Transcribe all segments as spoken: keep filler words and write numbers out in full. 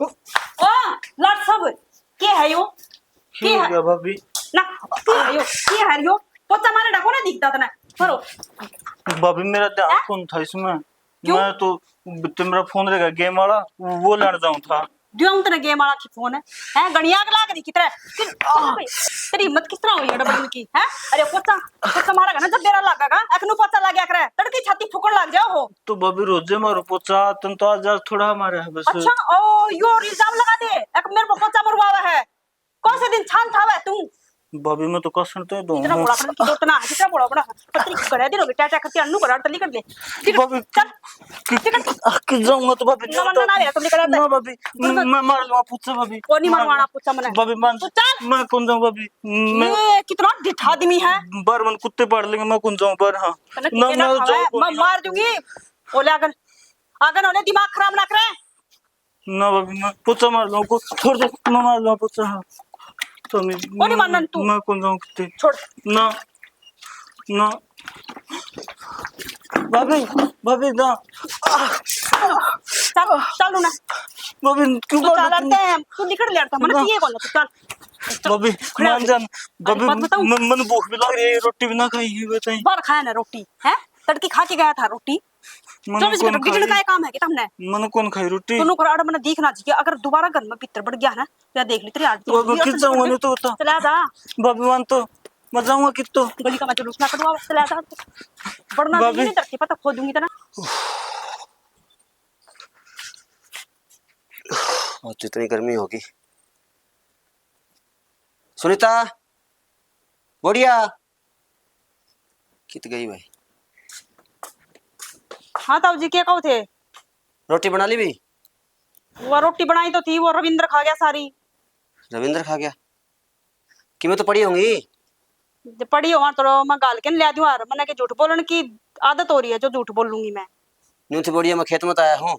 ओ, ओ, लाट साहब, के है यो? के ठीक है? है भाभी। ना, के है यो? के है यो? पोचा मारे डाको ना दिखता तना। करो। भाभी, मेरा ध्यान हैं? कौन था इसमें? क्यों? मैं तो, तो मेरा फोन रहेगा गेम वाला, वो लेने जाऊँ था। दियो तने गेम वाला की फोन है, हैं? गणिया के लाग रही कितरे। तेरी हिम्मत किस तरह हुई है डबडन की, हैं? अरे पोचा, पोचा मारा ना जब बेरा लागेगा, अखनू पोचा लाग्या करे, तड़की छाती फूकण लाग जाओ हो। तो भाभी, रोजे मारो पोचा, तुम तो आज, आज थोड़ा मारा है बस। अच्छा, ओ, यो इल्जाम लगा दे, एक मेरे को पोचा मरवावा है। कौन से दिन छान था वह तू? भाभी, मैं तो कसण तो ही दूं। कितना बड़ा बड़ा की दोतना, कितना बड़ा बड़ा। पत्नी करे दिन हो गए, क्या क्या करती अन्नू करा तली कर ले। ठीक है, भाभी, चल। कि, निकल। कि, कि जाऊंगा तो भाभी, ना, ना, ना, ना, ना, तुम निकल आते। ना भाभी, दूर, दूर। मैं मार लूंगा पोचा भाभी। वो नहीं मार मरवाना पोचा मने। भाभी, मान। तू चल। मैं कौन जाऊं भाभी? मैं ये कितना ढिठा आदमी है। बाहर मन कुत्ते पाड़ लेंगे, मैं कौन जाऊं बाहर? हाँ। तने ना, कितने ना ना खावा है, जाऊं, मैं मार दूंगी। बोले आगन, आगन होने दिमाग खराब ना करे। ना भाभी, मैं पोचा मार लूं, को छोड़ दे, मैं मार लूं पोचा। हाँ। तो मैं, वो नहीं मानना तू। मैं कौन जाऊं कितने? छोड़। ना, ना। भाभी, भाभी, ना। चल, चल ना। भाभी, क्यों तू कर चल रही? तू निकल ले, मने ना। ये बोला तू, चल। चल, भाभी, खड़े हो मान जा। भाभी, बात बताऊं? मन, मन भूख भी लग रही है, रोटी भी ना खाई है, बताई। बाहर खाया ना रोटी, हैं? तड़की खा के गया था रोटी। मने चौबीस कौन घंटे बिजली खाई? का ये काम है कि तुमने? मने कौन खाई रोटी? तू नुकराड़ मने दिखना चाहिए, अगर दोबारा घर में भीतर बढ़ गया ना, तो या देख ली तेरी आज तो वो मैं किस जाऊंगा, नहीं तो होता। चला जा। भाभी, मान तो, मैं जाऊंगा कितो। गली का मैं जुलूस ना कटवा, चला जा। बढ़ना भाभी। नहीं धरती पर तो खोदूंगी तना। आज तो इतनी गर्मी होगी। सुनीता, बढ़िया। कित गई भाई? हाँ ताऊ जी, क्या कहो थे? रोटी बना ली भी? वो रोटी बनाई तो थी, वो रविंद्र खा गया सारी। रविंद्र खा गया? कि मैं तो पड़ी होंगी। जब पड़ी हो तो मैं गाल के ल्या दूं यार, मने के झूठ बोलने की आदत हो रही है, जो झूठ बोलूंगी मैं। न्यू थी बढ़िया, मैं खेत में तो आया हूँ,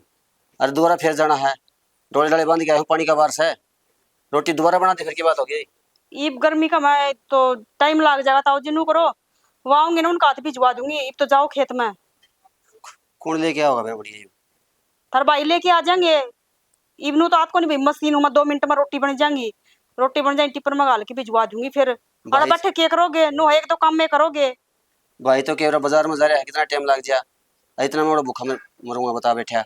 अरे दोबारा फिर जाना है, डोले डाले बांध के आया हूँ, पानी का बार से। रोटी दोबारा बना दे, फिर की बात हो गई? इब गर्मी का मैं तो टाइम लाग जाएगा, ताऊ जी नू करो, वो आऊंगे ना, उनका हाथ भिजवा दूंगी। इब तो जाओ खेत में। कौन लेके आओगा मेरे बढ़िया? थारे भाई लेके आ जाएंगे। इब नू तो आत कोनी भाई, मशीन में दो मिनट में रोटी बन जाएंगी। रोटी बन जाएंगी, टिप्पर में घाल के भिजवा दूंगी। फिर आड़ा भाई बैठे के करोगे? नो एक दो काम में करोगे। भाई तो कह रहा बाजार में जा रहा है, कितना टाइम लग जा, इतना मैं भूखा मर-, मरूंगा, बता बैठा।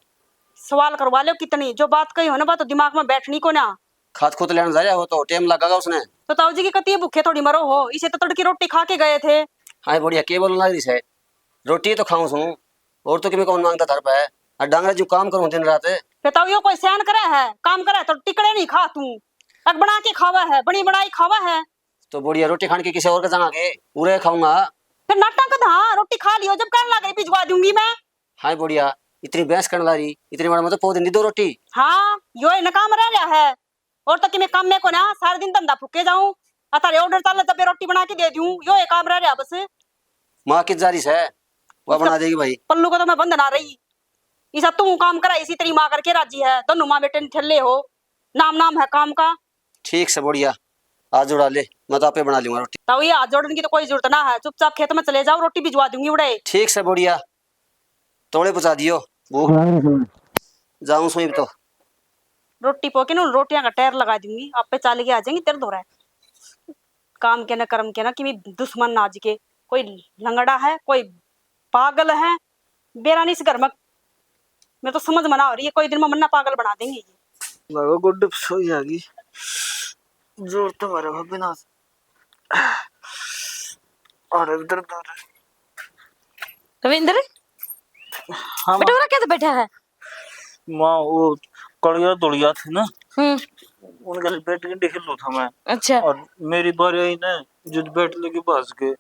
सवाल करवा लो कितनी, जो बात कही हो ना, बात तो दिमाग में बैठनी को ना। खात खुत लेने जा रहा हो तो टाइम लगेगा उसने। तो ताऊ जी की कती भूखे थोड़ी मरो हो, इसे तो तड़की रोटी खा के गए थे। हाँ बढ़िया, के बोलने लग रही से? रोटी तो खाऊं सूं, और तो कि मैं कौन मांगता थारे पे? और डांगरे जो काम करूं दिन रात। फिर ताऊ यो कोई सहन करे है, काम करे तो टिकड़े नहीं खा तू, अक बना के खावा है, बनी बनाई खावा है। तो बढ़िया, रोटी खाने के किसी और के जाना के, उरे खाऊंगा। फिर नाटक था, रोटी खा लियो, जब कहने लग रही भिजवा दूंगी मैं। हाँ बढ़िया, इतनी बहस करने ला रही, इतनी माड़ा में तो पौधे नहीं दो रोटी। हाँ, यो ही ना काम रह रहा है। और तो किमे काम में को ना, सारा दिन धंधा फूके जाऊं, आ थारे ऑर्डर चाले तबे रोटी बना के दे दूं, यो ही काम रह रहा बस। माँ कित जा रही से, वो उसका बना देगी भाई। पल्लू को तो मैं बंद ना रही, इसा तू काम करा, इसी तेरी माँ करके राजी है, दोनों माँ बेटे ने ठेले हो, नाम नाम है काम का। ठीक से बढ़िया, हाथ जोड़ा ले, मैं तो आपे बना लूंगा रोटी। ताऊ ये हाथ जोड़ने की तो कोई जरूरत ना है, चुपचाप खेत में चले जाओ, रोटी भिजवा दूंगी उड़े। ठीक से बढ़िया, तोड़े पहुंचा दियो। वो जाऊं सोई तो। रोटी पोके ना, रोटियां का टायर लगा दूंगी, आपे चाल के आ जाएंगी तेरे धोरे। काम के ना, कर्म के ना, कि दुश्मन ना आज के, कोई लंगड़ा है, कोई पागल है, बेरा नहीं इस घर में। मैं तो समझ मना हो रही है, कोई दिन में मन्ना पागल बना देंगे ये। बाबा गोड्डे पे सोई आ गई, जोर तो मारे भाभी ना। और इधर उधर। रविंद्र, हाँ बेटा, माँ। और क्या तो बैठा है? माँ, वो कड़िया धोलिया थे ना, हम्म। उनके लिए बैठ के देख लो था मैं। अच्छा। और मेरी बारी आई ना, जद बैठ लेके भाज गए।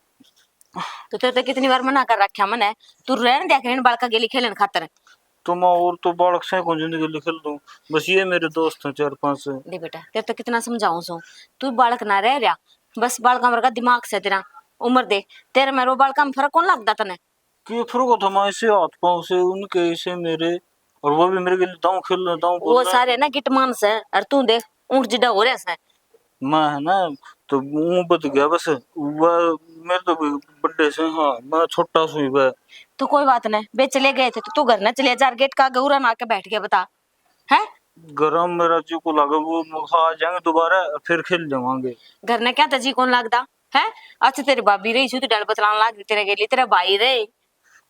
तो तेरे तो कितनी बार मना कर रखा मैंने, तू रहन दे, इन बालका गेली खेलन खातर। तो माँ, और तो बालक से कौन जिंदगी खेल दूं, बस ये मेरे दोस्त हैं चार पांच। दे बेटा, तेरे तो कितना समझाऊं सो, तू बालक ना रह रहा, बस बालका वर्गा दिमाग से तेरा। उम्र दे, तेरे में रो बालका में फर्क कौन लगता तने? के फर्क होता माँ, इसे हाथ पाँव से उनके, इसे मेरे, और वो भी मेरे के लिए दांव खेल रहे, दांव बोल वो रहे हैं। सारे ना गिटमान से, और तू देख ऊंट जिड्डा हो रहा से। मैं है ना, तो ऊं बच गया बस, वह मेरे तो बर्थडे से, हाँ, मैं छोटा सू ही वह। तो कोई बात नहीं, वे चले गए थे तो तू घर ना चले जा, गेट का आगे उरा ना के बैठ गया, बता। हैं? घर मेरा जी को लगे, वो आ जाएंगे दोबारा, फिर खेल जावांगे। घर ने क्या था जी कौन लगदा? हैं? अच्छा, तेरी भाभी रही सी, तो डर बतलान लाग गई तेरे गेली, तेरा भाई रहे।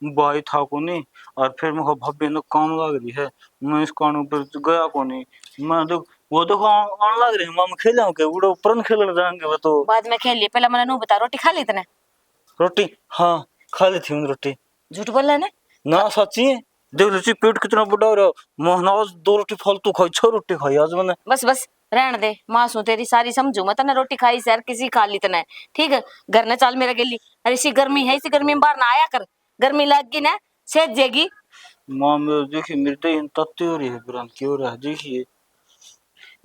भाई था कोनी, और फिर मैं भाभी ने काम लाग रही है, मैं इस कारण पर गया कोनी। मैं देख, वो देखो आ-, आन लाग रही है, मामा खेल के उड़े ऊपर न खेलने जाएंगे वो तो। बाद में खेल लिए, पहले मैंने नू बता, रोटी खा ली तने? रोटी? हाँ, खा ली थी मैंने रोटी। झूठ बोल रहा है ना? ना, सच्ची है। देख लो जी, पेट कितना बड़ा हो रहा। मैं आज दो रोटी फालतू खाई, छह रोटी खाई आज मैंने। बस, बस, रहन दे, माँ सू तेरी सारी समझू मैं तने, रोटी खाई सै, किसी खा ली तने, ठीक है? घर ने चाल मेरा गेली। अरे, इसी गर्मी है, इसी गर्मी में बाहर ना आया कर, गर्मी लग गई ना, सेज जाएगी। माँ, मेरे देखिए, मेरी तो इन तत्ती हो रही है, बुरान की हो रहा है, देखिए।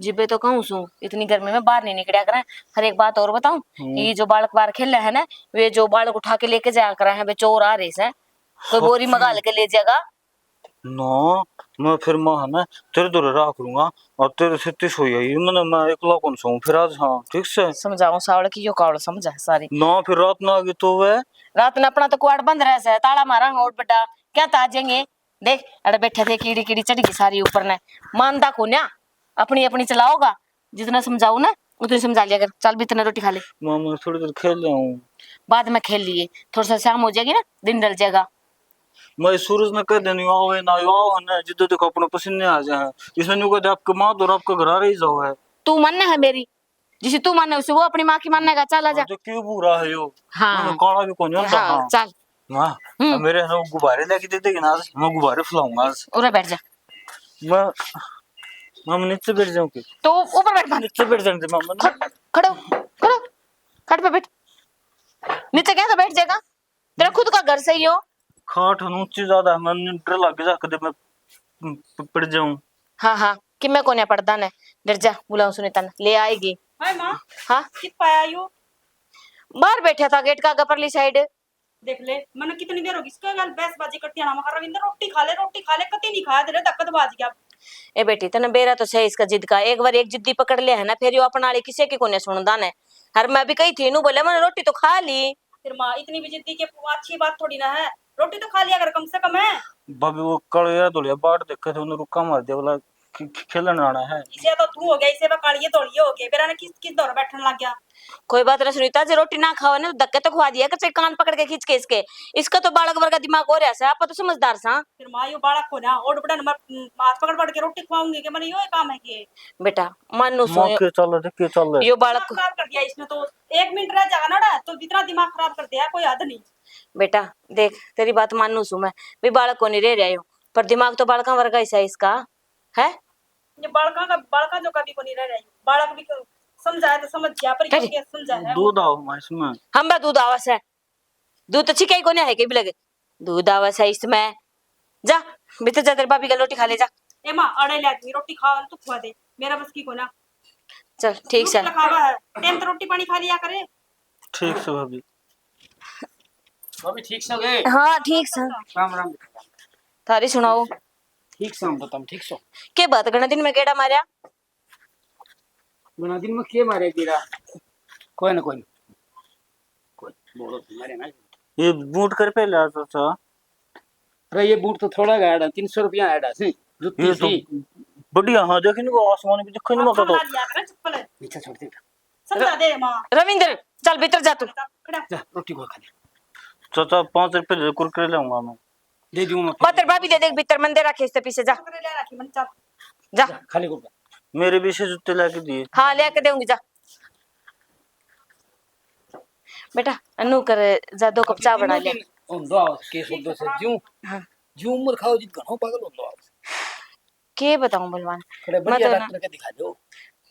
जिब्बे तो कहूँ सू, इतनी गर्मी में बाहर नहीं निकलया करें। हर एक बात और बताऊं, हम्म। ये जो बालक बाहर खेले है ना, वे जो बालक उठा के लेके जाया करें हैं, वे चोर आ रहे हैं, कोई बोरी सच्ची? मंगा के ले जाएगा। ना, मैं फिर माँ है ना, तेरे धोरे रहा करूंगा, और तेरे से तिस हो जाएगी, मैंने, मैं एकला कौन सो फिर आज, हाँ, ठीक से? समझाऊं सावल की, यो कावल समझा है सारी। ना, फिर रात ना आ गई तो वह? रात ने अपना तो कुआड़ बंद रह से, ताला मारा और बड़ा, क्या ता आ जाएंगे? देख, अड़े बैठे थे, कीड़ी कीड़ी चढ़ गई सारी ऊपर ने। मानदा कोन्या, अपनी अपनी चलाओगा, जितना समझाओ ना उतनी समझा लिया कर। चल भी, तने रोटी खा ले। मामा, थोड़ी देर खेल रहा हूँ। बाद में खेल लिए, थोड़ा सा शाम हो जाएगी ना, दिन ढल जाएगा। मैं सूरज ने कह देनी, आओ ना, आओ ना, जिद्दो देखो अपने पसीने आ जाए। इसने न्यू कह दे, आपके माँ तो आपके घर आ रही जाओ है। तू मानना है मेरी, जिसे तू माने उसे वो अपनी माँ की मानेगा। चल आजा। जो क्यों बुरा है यो? हाँ। मैंने काला भी कोनी होता, हाँ, हाँ। चल। माँ, हम्म। अब मेरे ना गुब्बारे लेके दे देगी ना, मैं गुब्बारे फुलाऊंगा आज। उरे बैठ जा। मैं, मैं नीचे बैठ जाऊँ के? तो ऊपर बैठ, माँ। नीचे बैठ जाने दे, माँ, मैं खड़-, खड़ो, खड़ो, खट पे बैठ। नीचे क्या तो बैठ जाएगा? तेरा खुद का घर सही हो। खाट ऊंची ज्यादा है, मैं डर लग जा कदे मैं प-, पड़ जाऊं। हाँ, हाँ, कि मैं कोन्या पड़दा ने। डर जा, बुलाऊं सुनीता ने, ले आएगी। हाय माँ। हाँ? कित पाया यो? बाहर बैठा था गेट का आगे परली साइड। देख ले, मैंने कितनी देर होगी इसके गल बहसबाजी करती है ना, मैं कह, रविंद्र रोटी खा ले, रोटी खा ले, कती नहीं खाया, तेरे धक्कत बाज गया। ए बेटी, तने बेरा तो सही इसका जिद का, एक बार एक जिद्दी पकड़ लिया है ना, फिर यो अपना आली किसी की कोन्या सुनदा ने। हर मैं भी कही थी, नू बोले, मैंने रोटी तो खा ली। फिर माँ, इतनी भी जिद्दी के अच्छी बात थोड़ी ना है, रोटी तो खा लिया कर कम से कम है। भाभी, वो कल यार धोलिया बाट देखे थे, उन्हें रुक्का मार दिया, बोला खे-, खे-, खेलन आना है। इसे तो तू हो गया, इसे वह कालिए धोलिए हो गए, बेरा ने किस, किस दौर बैठन लग गया। कोई बात ना सुनीता, जे रोटी ना खावे ना तो धक्के तो खुआ दिया कर, चाहे कान पकड़ के खींच के इसके। इसका तो बालक वर्गा दिमाग हो रहा है, आप तो समझदार सा। फिर माँ, यो बालक को ना ओड बड़ा नंबर, हाथ पकड़ पकड़ के रोटी खुआऊंगी कि मैंने यो ही काम है कि? बेटा, मानू सो माँ के चल रहे, के चल रहे। यो बालक दिमाग खराब कर दिया इसने तो। एक मिनट रह जाएगा ना, तो जितना दिमाग खराब कर दिया, कोई हद नहीं। बेटा, देख, तेरी बात मानू सू मैं, भी बालक को नहीं रह रहा यो, पर दिमाग तो बालका वर्गा ही सा इसका, है? ये बालका का, बालका जो कभी को नहीं रह रहा यो। बालक भी क-, समझाया तो समझ गया, पर ये फिर? क्या समझा है? दूध आओ माँ इसमें। हम बा दूध आवा से, दूध तो छिका ही कोने है के भी लगे, दूध आवा से इसमें। जा, भीतर जा, तेरे भाभी का रोटी खा ले जा। ए माँ, अड़े ले आदमी रोटी खा, तू खुआ दे, मेरा बस की कोना। चल, ठीक से। खावा है, टाइम तो रोटी पानी खा लिया करे। ठीक से भाभी। भाभी, ठीक से हो गए? हाँ, ठीक से। राम राम। थारी सुनाओ। ठीक से हम तो, तुम ठीक सो? के बात घणे दिन में गेड़ा मारया? घणा दिन में के मारे गेड़ा? कोई ना, कोई ना। कोई, बोलो, तुम्हारे ना। ये बूट कर पे ला, चाचा। अरे, ये बूट तो थोड़ा का आड़ा, तीन सौ रुपया आड़ा से, जूती ये तो सी। बढ़िया, हाँ, देख इनको आसमान भी दिखो, इनमें का तो। लिया करें चप्पल। नीचे छोड़ दे। समझा दे माँ। रविंद्र, चल भीतर जा तू। खड़ा। जा, रोटी को खा ले। चाचा, पाँच रुपए दे, कुरकुरे लाऊंगा मैं। दे दूंगा मैं। बा, तेरे भाभी दे दे भीतर, मन दे रखे इससे पीछे जा। कुरकुरे ले रखे मन, चल। जा। जा, खाली कुरकुरे। मेरे भी से जूते ला के दिए। हाँ, ले के दूंगी, जा। बेटा, अनु कर जा, दो कप चाय बना ले। उन दो के शब्द से जूं, हाँ। जूं उम्र खाओ जित घणो पागल हो दो। के बताऊं बलवान, खड़े मैं बढ़िया तो ना डॉक्टर के दिखा दो।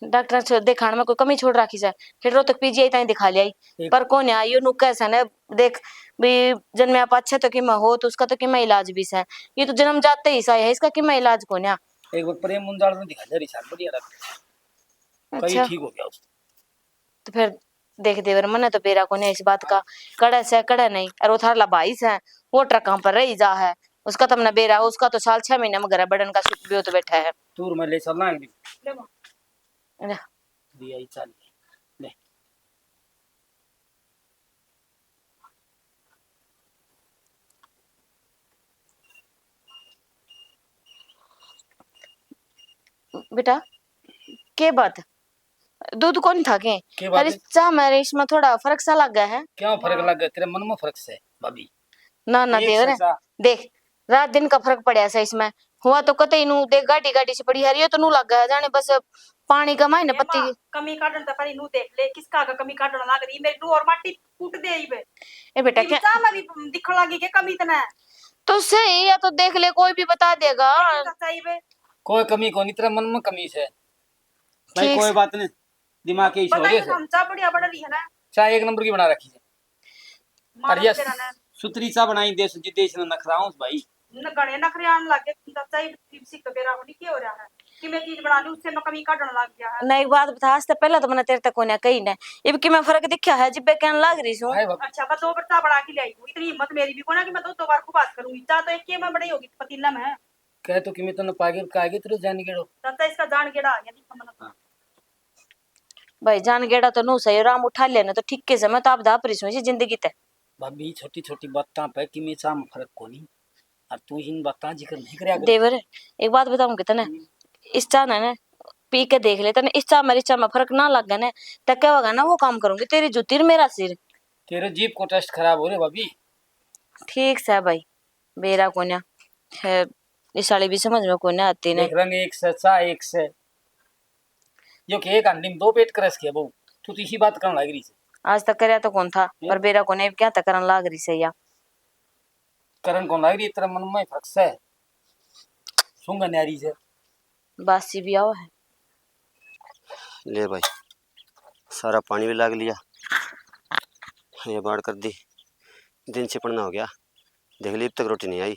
डॉक्टर से दिखाने में कोई कमी छोड़ रखी से, फिर रोहतक पीजीआई ताई दिखा लिया, ठीक। पर कोन्या, यो नुक्का से ना, देख भी, जन्म आप अच्छा तो किमा हो, तो उसका तो किमा इलाज भी से, ये तो जन्म जाते ही सा है, इसका किमा इलाज कोन्या। एक बार प्रेम मुंजाल में दिखा दे रिसाल, बढ़िया डॉक्टर। कहीं अच्छा। ठीक हो गया उसको। तो फिर देख देवर, मन्ने तो बेरा कोनी इस बात का, कड़े से कड़े नहीं, और वो थारला भाई से, वो ट्रकां पर रही जा है, उसका तमने बेरा, उसका तो साल छह महीने में घर बड़न का सु-, ब्योत बैठा है। टूर में ले चलना एक दिन। ले। दिया ही चाल। ले। बेटा, के बात? दूध कौन था के? के बात अरे है? चाह में इसमें थोड़ा फर्क सा लग गया है। क्यों फर्क लग गया? तेरे मन में फर्क से, भाभी। ना ना एक देवर, सा चाह। देख, रात दिन का फर्क पड़ा सा इसमें। हुआ तो कतई नू देख, गाढ़ी गाढ़ी सी पड़ी है, ये तो नू लग गया जाने बस पानी का मायने ए पत्ती माँ, की। कमी काटन तो पहले नू देख ले, किसका आगे कमी काटन लग रही। मेरी नू और माटी कूट दे इबे। ए बेटा, ये क्या चाह में भी दिखण लगी के कमी इतना है? तो सही, या तो देख ले, कोई भी बता देगा। लेकिन तो सही बे। कोई कमी कोनी, तेरे मन में कमी से। भाई, ठीक कोई से। बात नहीं, दिमाग के इशू हो बताइए, रहे से। हम चाह बढ़िया बन रही है ना? चाय एक नंबर की बना रखी है। मारो और ये तेरा ना। सुतरी चाह बनाई दे, जिद्दे इसने नखराऊं भाई। न घणे नखरे आन लग गए, तुम तो चाय भी सीख के बेरा होनी, क्या हो रहा है? कि मैं चीज बना लूं, उससे मैं कमी काटने लग गया है। ना, एक बात बता, आज तो पहले तो मैंने तेरे तक कोन्या कही ना, इब कि मैं फर्क दिखा है, जिब्बे कहन लाग रही सू। भाई, भाई। अच्छा, मैं दो बार चाह बना के ले आई हूँ, इतनी हिम्मत मेरी भी कोना कि मैं दो दो बार को बात करूंगी। चाह तो एक ही में बनाई होगी पतीला में। कह तो कि मैं तन्ने पागल का आगे तेरे जान गेड़ो। चाचा, इसका जान गेड़ा आ गया, दिखा मना। हाँ। भाई, जान गेड़ा तो नू सही, राम उठा लिया ना तो ठीक के से, मैं तो आप दाप रही हूँ इसी जिंदगी ते। भाभी, छोटी छोटी बातां पे कि मैं चाह में फर्क कोनी, और तू इन बातां जिक्र नहीं करया कर। देवर, एक बात बताऊंगी तने, हम्म। इस चाह ने ना पी के देख ले, तने इस चाह में, इस चाह में फर्क ना लग गया ना, तो क्या होगा ना, वो काम करूंगी, तेरी जूती और मेरा सिर। तेरे जीभ को टेस्ट खराब हो रे भाभी। ठीक से भाई, बेरा कोन्या है, इस साली भी समझ में कोन्या आती ने। देख, रंग एक से, चाह एक से, यो के एक हांडी में दो पेट कर सके बहू, तू तो इसी बात करन लाग रही से। आज तक करया तो कौन था, हम्म। पर बेरा कोन्या क्या तक करन लाग रही से या। करन कौन लाग रही, तेरे मन में फर्क से, सूंघ न्यारी से। बासी भी आवा है। ले भाई, सारा पानी भी लाग लिया, ये बाढ़ कर दी, दिन छिपड़ना हो गया। देख ली, अब तक रोटी नहीं आई।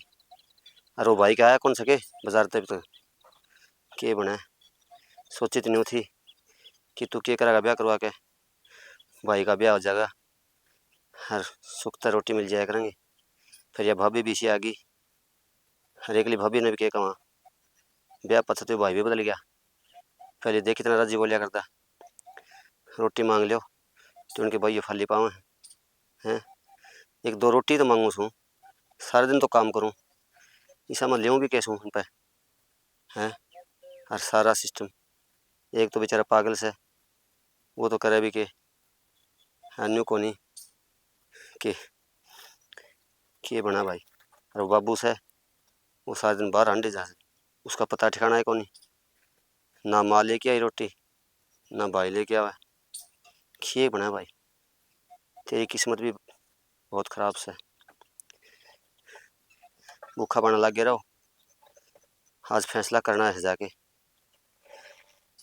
अरे वो भाई के आया कौन सके बाजार तक, अब तक के बने। सोची तो न्यू थी कि तू के करेगा ब्याह करवा के, भाई का ब्याह हो जाएगा, हर सुख तै रोटी मिल जाया करेंगे। फिर ये भाभी भी इसी आ गई, हर एकली भाभी ने भी के कहा, ब्याह पछे तो भाई भी बदल गया। पहले देख कितना राजी बोलिया करता, रोटी मांग लियो तो उनके भाई फाली पावे हैं। एक दो रोटी तो मांगू सूं, सारे दिन तो काम करूं, इसा मैं लेऊं भी कैसूं उन पे, हैं? और सारा सिस्टम, एक तो बेचारा पागल से, वो तो करे भी के, हाँ, न्यू कोनी के, के बना भाई। और वो बाबू से, वो सारा दिन बाहर हांडे जा से, उसका पता ठिकाना है कोनी, ना माँ लेके आई रोटी, ना भाई लेके आवे। के बना भाई, तेरी किस्मत भी बहुत खराब से। भूखा बना लग गया रहो, आज फैसला करना है जाके।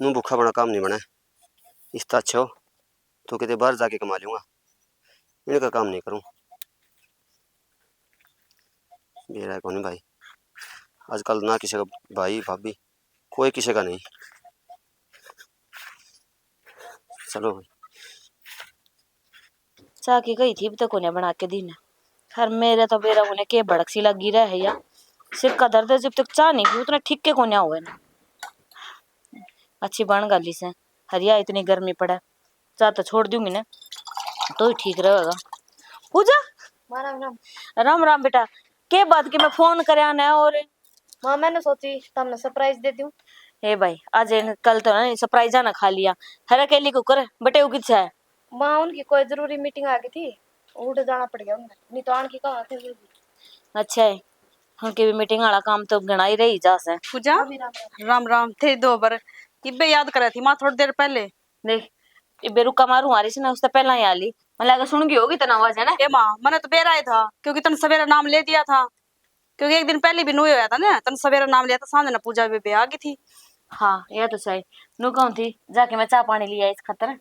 नू भूखा बना काम नहीं बना, इस तो अच्छा हो तो किते बाहर जाके कमा लूंगा, इनका काम नहीं करूं। बेरा कोनी भाई, आजकल ना किसी का भाई भाभी, कोई किसी का नहीं। चलो भाई। चाह की कही थी, अब तक कोन्या बना के दी ने। हर मेरे तो बेरा कोन्या के भड़क सी लगी रहे है या। सिर का दर्द है, जब तक चाह नहीं पी, उतना ठीक के कोन्या हुए ना। अच्छी बन गाली से। हरिया इतनी गर्मी पड़े, चाह तो छोड़ दूंगी ना, तो ही ठीक रहेगा। पूजा, माँ राम राम। राम राम बेटा। के बात की मैं फोन करया ने और माँ, मैंने सोची तमने सरप्राइज दे दूं। ए भाई, आज इन, कल तो ना सरप्राइजा ना खा लिया। हर अकेली को कर, बटे उगित है। माँ, उनकी कोई जरूरी मीटिंग आ गई थी, उठ जाना पड़ गया उन्हें, नहीं तो आन की कहाँ थी। अच्छा है, उनकी भी मीटिंग वाला काम तो घणा ही रही जा से। पूजा, राम राम। राम राम। थे दो बार इब्बे याद करे थी माँ, थोड़ी देर पहले। देख, इब्बे रुका मारू आ रही थी ना, उससे पहला ही आ ली। मैं लगा सुन गई होगी तना आवाज, है ना? ए माँ, मैंने तो बेरा ही था, क्योंकि तन सवेरे नाम ले दिया था। क्योंकि एक दिन पहले भी नू ही होया था ना, तन सवेरे नाम लिया था, सांझ ने पूजा बेबे आ गई थी। हाँ, यह तो सही। नू कहूँ थी, जाके मैं चाह पानी ले आई इस खातर।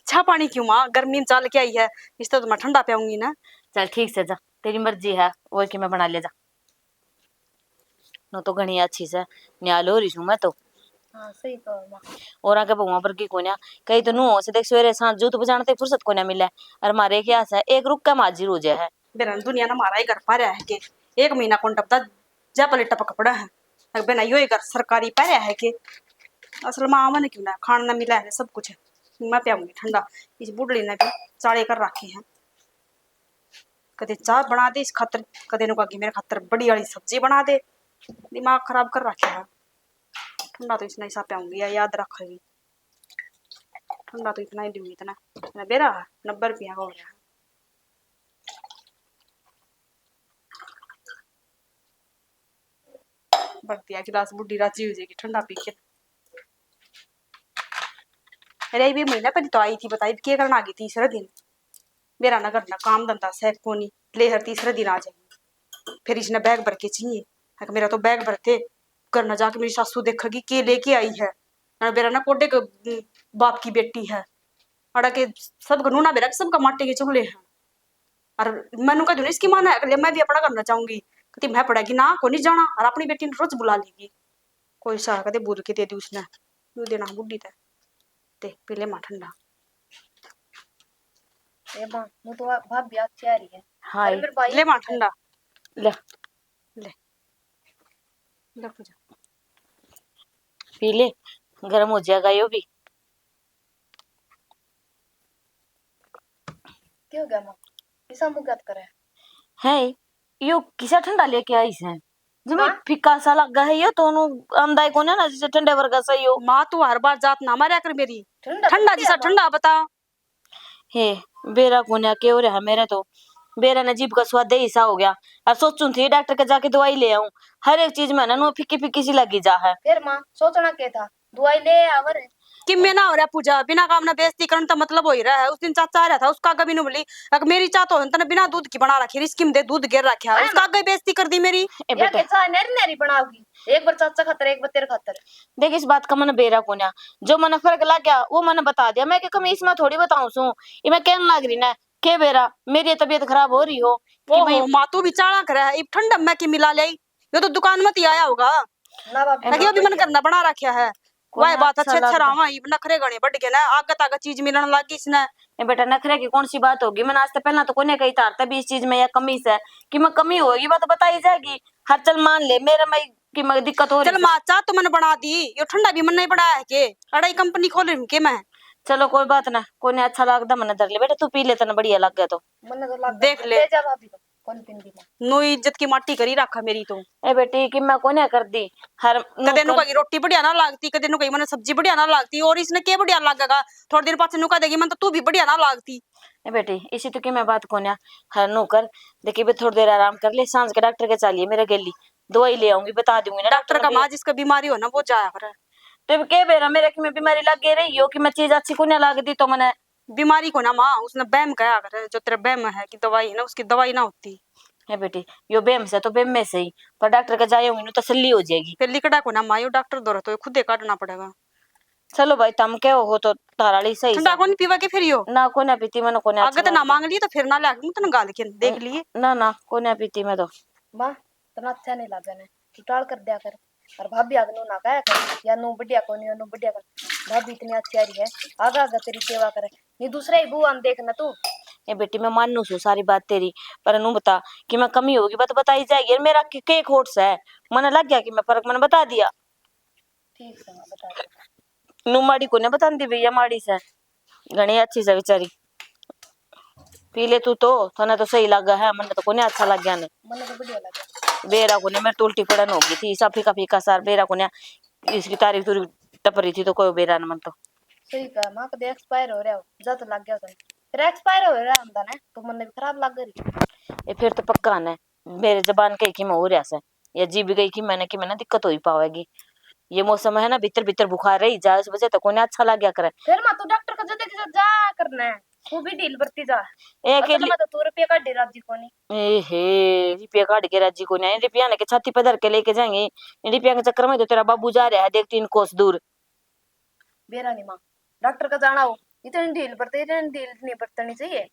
चाह पानी क्यों माँ, गर्मी में चाह लेके आई है, इस तो मैं ठंडा पियाऊंगी ना। चल ठीक से जा, तेरी मर्जी है, और कि मैं बना ले जा। नू तो घणी अच्छी से, न्याल हो रही हूँ मैं तो। हाँ, सही कहो माँ। और आके बहुआ पर की कोन्या, कई तो नू हो से देख, सवेरे सांझ जूत बजाने ते फुर्सत कोन्या मिले, और मारे क्या से एक रुक के हाजिर हो जाए है। बेरन दुनिया ने मारा ही घर पारया है के एक महीना कौन टपता, जा पले टपक पड़ा है। अक बेना यो ही घर सरकारी पारया है के असल में आवन क्यों ना, खान ना मिला है सब कुछ। मैं पियाऊंगी ठंडा, इस बुढ़ली ने भी चाले कर रखे हैं। कदे चाह बना दे इस खातर, कदे नु कहा कि मेरे खातर बड़ी वाली सब्जी बना दे। दिमाग खराब कर रखे है। ठंडा तो इसने हिसाब पे आऊंगी या, याद रखेगी। ठंडा तो इतना ही दूंगी, इतना। ना बेरा, नब्बे रुपया का हो रहा। भर दिया गिलास, बुढ़ी राजी हो जाएगी ठंडा पी के। अरे, ये भी महीना पहले तो आई थी, बताई, क्या करना आ गई तीसरे दिन। मेरा ना घर ना काम धंधा से कोनी, ले हर तीसरे दिन आ जाएगी। फिर इसने बैग भर के चाहिए, अगर मेरा तो बैग भरते घर ना जाके मेरी सासू देखेगी के लेके आई है। ना मेरा ना कोडे के, उम, बाप की बेटी है। अड़ा के सब कानूना बेरा के सबका माटे के चुगले हैं। और मैनू कह दूँ इसकी माँ ने, अगले मैं भी अपना करना चाहूंगी। कहती मैं पढ़ेगी ना, को नहीं जाना, और अपनी बेटी ने रोज बुला लेगी। कोई सा कदे बोल के दे दी उसने, यू देना बुढ़ी ते। ते पी ले माँ ठंडा। ए माँ, मु तो भाभी अच्छी आ रही है। हाँ, अरे मेरे भाई ले माँ ठंडा। ले। ले। ले पूजा। पी ले, गर्म हो जाएगा यो भी। क्या हो गया माँ? किसा मुँह क्या करे? है, यो किसा ठंडा लेके आई से? जो मैं माँ? फीका सा लगा है यो, तो नु आंदा ही कोने ना, जैसे ठंडे वर्गा सा यो। माँ, तू हर बार जात ना मारया कर मेरी। ठंडा ठंडा तो जैसा क्या, ठंडा बता। हे, बेरा कोन्या के हो रहा मेरे तो। बेरा ने जीभ का स्वाद ही सा हो गया। अब सोचूं थी डॉक्टर के जाके दवाई ले आऊं। हर एक चीज में ना नु फीकी फीकी सी लगी जा है। फिर माँ, सोचना के था? दवाई ले आवर। किम्मे ना हो रहा पूजा, बिना काम ना बेइज्जती करन तो मतलब हो ही रहा है। उस दिन चाचा आ रहा था, उसका आगे भी नु बोली, अगर मेरी चाह तो होन तने बिना दूध की बना रखी, इसकी में दे दूध गिर रखा है, हाँ उसका ना। आगे बेइज्जती कर दी मेरी। ए या बेटा। के चाह नेरी नेरी बनाओगी, एक बार चाचा खातर, एक बार तेरे खातर। देख, इस बात का मने बेरा कोन्या, जो मने फर्क लग गया वो मने बता दिया। मैं के कमीज में थोड़ी बताऊं सू, ये मैं कहने लग रही ना, के बेरा मेरी तबीयत खराब हो रही हो कि ओहो, भाई माँ तू भी चाला करे है, इब ठंडा में की मिला ले, यो तो दुकान में ही आया होगा। ना भाभी, ताकि ना अभी मन भाभी। करना बना रखा है। कोई वाह, बात अच्छा अच्छे अच्छे लग रहा। इब नखरे घणे बढ़ गए ना, आगे तागे चीज मिलने लग गई इसने। ए बेटा, नखरे की कौन सी बात होगी? मैंने आज तक पहला तो कोने कही तार तभी इस चीज में या कमी से कि मैं कमी होगी, बात बताई जाएगी। हर चल मान ले मेरा, मैं कि मैं दिक्कत हो रही चल है। माँ, चाह तो मैंने बना दी, यो ठंडा भी मन नहीं बनाया है के? अड़ाई कंपनी खोल रही हूँ के मैं? चलो कोई बात ना, कोने अच्छा लगता मैंने धर ले बेटा, तू पी ले तने बढ़िया लग गया तो। मैंने तो लग देख ले। ले जा भाभी को। कौन पींदी माँ? नो इज्जत की माटी करी रखा मेरी तो। ए बेटी, कि मैं कोने कर दी। हर कदे नु कही रोटी बढ़िया ना लागती, कदे नु कही मैंने सब्जी बढ़िया ना लागती, और इसने के बढ़िया लागेगा? थोड़े दिन पाछे नु कह देगी, "मन तो तू भी बढ़िया ना लागती।" ए बेटी, इसी तो कि मैं बात कोन्या। हर नु कर, देखी बे थोड़ी देर आराम कर ले, सांझ के डॉक्टर के चलिए मेरे गेली, दवाई ले आऊंगी, बता दूंगी ना डॉक्टर डॉक्टर का ने भी। माँ जिसका बीमारी हो ना, वो जाया करे। तो अब के बेरा मेरा कि मैं बीमारी लग गई रही हो कि मैं चीज अच्छी कोन्या लागती तो मैंने बीमारी को ना माँ, उसने बहम कहा करे, जो तेरे बहम है कि दवाई है ना, उसकी दवाई ना होती। है बेटी, यो बहम से तो बहम में से ही, पर डॉक्टर के जाए होंगे ना, तसल्ली हो जाएगी। फिर लिकड़ा को ना माँ, यो डॉक्टर दौरा तो खुदे काटना पड़ेगा। चलो भाई, तुम कहो हो तो तारा ली सही ठंडा से। कौन पीवा के फिर यो? ना, कोन्या पीती मैंने, कोन्या आगे अच्छा तो ना लगता। मांग लिए तो फिर ना लाग, तने गाल के देख लिए। ना, ना, कोन्या पीती मैं तो। माँ, तने अच्छा नहीं लगे ने, तू टाल कर दिया कर। और भाभी आगे नू ना कहा कर, या नू बढ़िया कोनी, या नू बढ़िया कोनी। भाभी इतनी अच्छी आ रही है, आगे आगे तेरी सेवा करे, नहीं दूसरा ही बहू आन देख ना तू। ए बेटी, मैं मानू सू सारी बात तेरी, पर नू बता कि मैं कमी होगी, बात बताई जाएगी। मेरा के, के खोट से? मने लग गया कि मैं फर्क, मैंने बता दिया। ठीक से, मैं बता दिया। नू माड़ी कोने बतांदी भैया, माड़ी से, घणी अच्छी से बेचारी। पी ले तू तो, तने तो सही लगा है, मने तो कोने अच्छा लग गया ने। मने तो बढ़िया लगा। बेरा कोने, मेरे तो उल्टी पड़न हो गई थी, इसा फीका फीका सार बेरा कोने, इसकी तारीफ तुरी टप रही थी तो कोई बेरा न मन तो। सही कहा, माँ कदे एक्सपायर हो रहा हो, जत लग गया था। फिर एक्सपायर हो रहा होंदा ना, तो मन्ने भी खराब लग रही। ये फिर तो पक्का ने, मेरे जबान कही कि मैं हो रहा से, या जी भी गई कि मैंने, कि मैंने दिक्कत हो ही पावेगी। ये मौसम है ना, भीतर भीतर बुखार रही जाए, उस वजह तो कोने अच्छा लग गया करे। फिर मैं तो डॉक्टर का जदे के जा करना है, तू भी ढील बरती जा। ए, असल अकेली में तो तू रुपये काढ़े राजी कोनी। ए हे, रुपया काढ़ के राजी कोनी। इन रुपया ने के छाती पे धर के लेके जाएंगे। इन रुपया के चक्कर में तो तेरा बाबू जा रहा है, देख, तीन कोस दूर। बेरा नहीं माँ, डॉक्टर का जाना हो, इतनी ढील बरते, इतनी ढील नहीं बरतनी चाहिए।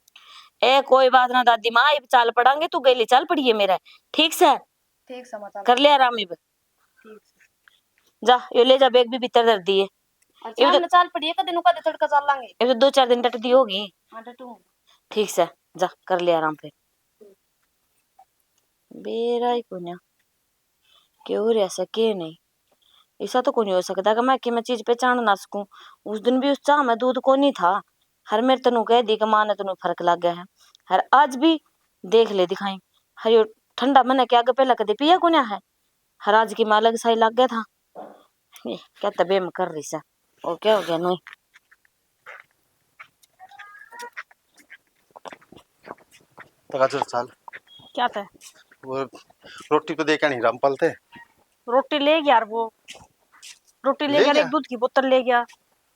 ए, कोई बात ना दादी माँ, इब चाल पड़ांगे, तू गेली चाल पड़िए मेरे, ठीक से? ठीक से माँ, चाल। कर ले आराम इब। ठीक से। जा, यो ले जा, बैग भी भीतर धर दिए। अच्छा, इब तो हमने चाल पड़िए, कदे नु कदे तड़का चाल लांगे। इब तो दो चार दिन डट दी होगी। हाँ, डटूंगी। ठीक से, जा, कर ले आराम फिर। बेरा ही कोन्या। के हो रहा से, के नहीं? ऐसा तो कोनी हो सकता कि मैं, कि मैं चीज पहचान ना सकूं। उस दिन भी उस चाह में दूध कोनी था। हर मेरे तनु कह दी कि माँ ने तनु फर्क लग गया है। हर आज भी देख ले दिखाई। हर यो ठंडा मने के आगे पहले कदे पिया कोन्या है। हर आज की माँ अलग साई लग गया था। ए, क्या तबे में कर रही सा? और क्या हो गया नोई? तो गाजर साल क्या था? वो रोटी तो दे के नहीं रामपाल थे। रोटी ले गया यार वो। रोटी ले ले गया, गया? एक दूध की बोतल ले गया।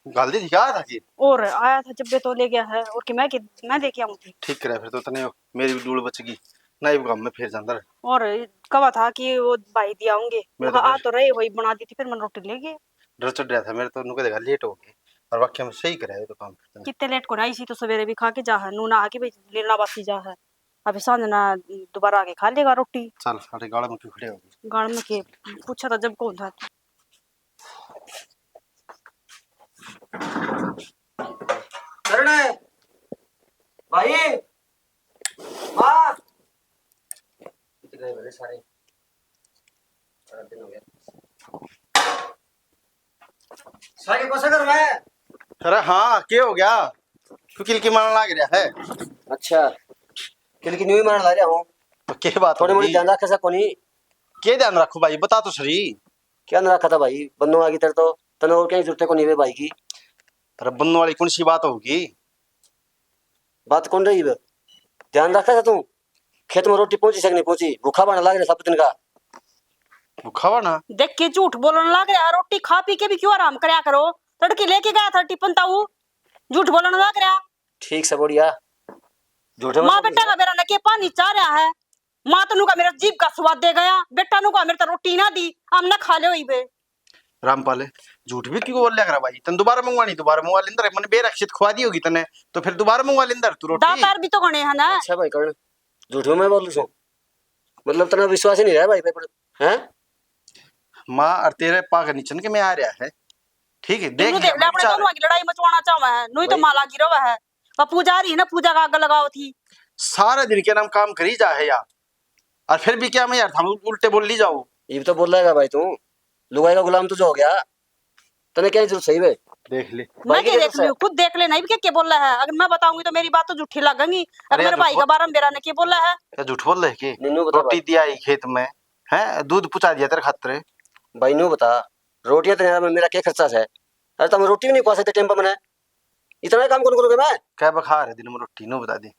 गाल दी थी क्या था कि? और आया था जब भी तो ले गया है। और कि मैं कि मैं दे के आऊँ थी। ठीक करे फिर तो तने मेरी भी डूल बच गई। ना ही काम में फिर जांदा रहे। और कहा था कि वो भाई दिया होंगे। मैं वो तो आ फिर तो रहे, वही बना दी थी, फिर मैंने रोटी ले गई। डर चढ़ रहा था मेरे तो, नु कह देगा लेट हो गए। और वाकई में सही करे तो काम फिर तने। कितने लेट को ना, इसी तो सवेरे भी खा के जा है, नू ना आके भी लेना बासी जा है। अभी सांझ ना दोबारा आके खा लेगा रोटी। चल, सारे गाल में क्यों खड़े हो गए? गाल में के पूछा था जब कौन था। करण है भाई, माँ, कितने बजे सारे? सारा दिन हो गया। सारे को सगर में। अरे हाँ, के हो गया? क्यों किलकी मारन लाग रहा है? अच्छा, किलकी न्यू ही मारन ला रहा हूँ। तो के बात थोड़ी मोड़ी होगी? ध्यान रखे सा कोनी। के ध्यान रखो भाई, बता तो सही। क्या ना रखा था भाई, बन्नो आ गई तेरे तो, तने और कहीं जरूरत को नहीं वे भाई की। अरे बन्नो वाली कौन सी बात होगी? बात कौन रही वे? ध्यान रखा था तू, खेत में रोटी पहुंची से कि नहीं पहुंची? भूखा बना लाग रहा सब दिन का। भूखा बना? देख के झूठ बोलने लाग रहा, रोटी खा पी के भी क्यों आराम करया करो? तड़के लेके गया था टिफिन ताऊ, झूठ बोलने लाग रहा। ठीक से बढ़िया, झूठे में माँ सब बेटा का बेरा ने के पानी चाह रहा है। माँ तो नुका मेरा जीभ का स्वाद दे गया, बेटा नुका मेरे तो रोटी ना दी, हम ना खा ले बे। रामपाल, झूठ भी क्यों बोल लिया करा भाई? तन दोबारा मंगवानी, दोबारा मंगवा लेंदर। मैंने बेरक्षित खुआ दी होगी तने, तो फिर दोबारा मंगवा लेंदर तू रोटी। दातार भी तो गणे है ना। अच्छा भाई करण, झूठ में मैं बोलूं सो, मतलब तना विश्वास ही नहीं रहा भाई पे, हैं? माँ और तेरे पाग नीचन के में आ रहा है, ठीक है? देख इन्नू देख ले, अपने दोनों की लड़ाई मचवाना चाहवा है, नुई तो भाई। माँ लागी रहा है। पर पूजा आ रही है ना, पूजा का आग लगाओ थी। सारा दिन के नाम काम करी जा है यार, और फिर भी क्या मैं यार, हम उल्टे बोल ली जाओ। ये तो बोल रहेगा भाई तू, लुगाई का गुलाम तुझे हो गया, तने क्या जरूरत सही बे? देख ले। मैं भाई क्या के देख जरूरत है? लूं, खुद देख लेना, ये क्या, क्या बोल रहा है? अगर मैं बताऊंगी तो मेरी बात तो झूठी लगेगी। अगर अरे मेरे यार, भाई झूठ का बोल बारे में बेरा ने क्या बोला है? क्या झूठ बोल रहे के? नहीं, नहीं बता रोटी भाई। दिया ही खेत में, है दूध पुचा दिया तेरे खातर। भाई न्यू बता, रोटियां तो यार मेरा क्या खर्चा है? अरे तुम रोटी भी नहीं खवा सकते टाइम पर मैंने, इतना काम कौन करोगे मैं? क्या बखा रहे दिन में रोटी, न्यू बता दे।